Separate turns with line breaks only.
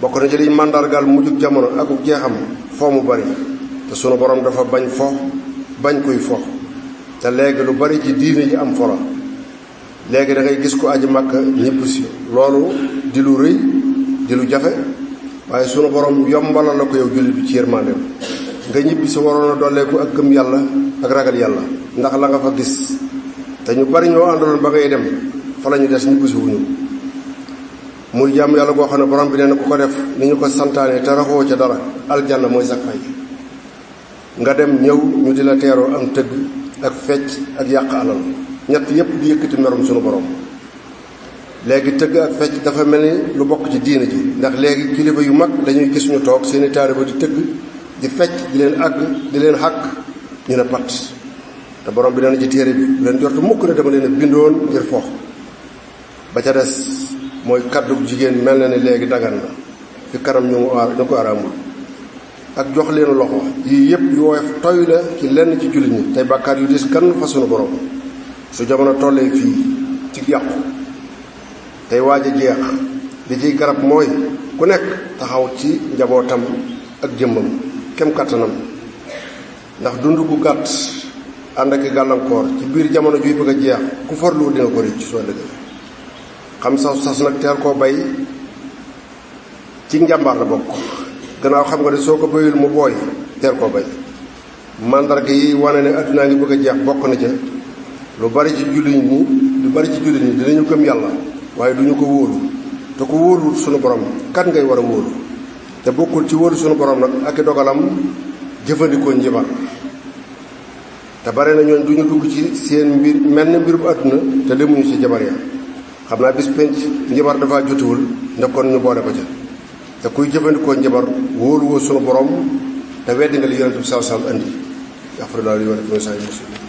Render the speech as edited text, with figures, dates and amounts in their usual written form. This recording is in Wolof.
bokk na ci liy màndargaal mujjug jamono akuk jeexam fo mu bari te sunu borom dafa bañ fo bañ kuy fo te léegi lu bari ci diine ji am folo léegi da ngay gis ko aji Makka ñëpp si loolu di lu rëy di lu jafe waaye sunu borom yombalal la ko yow jullit bi ci yërmandeem nga ñibbi si waroon a dolleeku ak gëm yàlla ak ragal yàlla ndax la nga fa gis te ñu bari ñoo àndaloon ba ngay dem fa la ñu des ñibbi si wuñu muy jàmm yàlla goo xam ne borom bi nee na ku ko def ni ñu ko santaane te raxoo ca dara aljanna mooy sa fay nga dem ñëw ñu di la teeroo am tëgg ak fecc ak yàq alal ñett yépp di yëkkati merum sunu borom léegi tëgg ak fecc dafa mel ni lu bokk ci diine ji ndax léegi kilifa yu mag dañuy gis ñu toog seeni taaliba di tëgg di fecc di leen àgg di leen xàkk ñu ne pat te borom bi nee na ci téere bi bu leen jortu mukk ne dama leen a bindoon ngir foox ba ca des mooy kaddu jigéen mel na ne léegi dagan na fi kanam ñu ko araamul ak jox leen loxo yii yëpp yu woyof toy la ci lenn ci jullit ñi tey bàkkaar yu dis kan fa sunu borom su jamono tollee fii ci yàqu tey waaj a jeex li ciy garab mooy ku nekk taxaw ci njabootam ak jëmmam kem kattanam ndax dund gu gàtt ànd ak gàllankoor ci biir jamono juy bëgg a jeex ku farlu dina ko rëcc soo dëgg xam sas nag teel koo bay ci njàmbaar la bokk gannaaw xam nga ne soo ko bayul mu booy teel koo bay mandarga yi wane ne addunaa ngi bëgg a jeex bokk na ca lu bari ci jullit ñi dinañu gëm yàlla waaye duñu ko wóolu te ku wóolu sunu borom kat ngay war a wóolu te bokkul ci wóolu sunu borom nag ak i dogalam jëfandikoo njibar te bare na ñooñ duñu dugg ci seen mbir mel ni mbirum àdduna te lemuñu ci jabar ya xam naa bis penc njabar dafa jotuwul ndax kon ñu boole ko ca te kuy jëfandikoo njabar wóolu woo sunu borom te weddi nga li yonent bi sallallahu alayhi wa sallam andi yaxfirullahu li wa lakum wa saa'iril muslimin